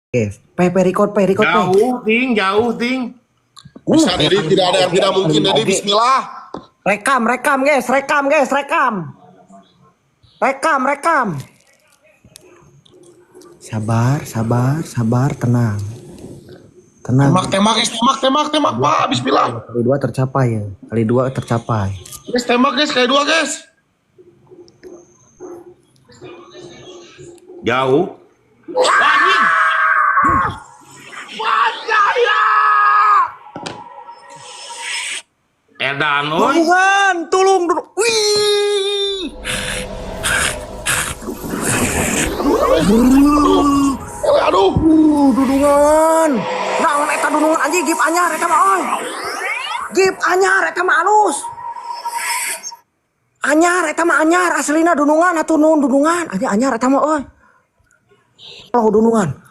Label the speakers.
Speaker 1: Guys, P P record P record P.
Speaker 2: Jauh, Ting, jauh, Ting.
Speaker 3: Bisa, Dedi, tidak ada yang tidak mungkin, Dedi.
Speaker 1: Oke.
Speaker 3: Bismillah.
Speaker 1: Rekam, rekam guys, rekam guys, rekam. Rekam, rekam. Sabar, sabar, sabar, tenang. Tenang.
Speaker 3: Tembak, tembak, guys, tembak, tembak, tembak, Pak. Bismillah.
Speaker 1: Kali dua tercapai ya. Kali dua tercapai.
Speaker 3: Guys, tembak, guys, kali dua, guys.
Speaker 2: Jauh. Edan, oi.
Speaker 1: Tulungan, tulung, dulu. Wih.
Speaker 3: Eh, aduh.
Speaker 1: Dudungan. Naon eta dudungan anjing gip anyar eta mah oi. Gip anyar eta mah alus. Anyar eta mah anyar aslina dunungan atuh nuhun dunungan anjing anyar eta mah euy. Oh dunungan.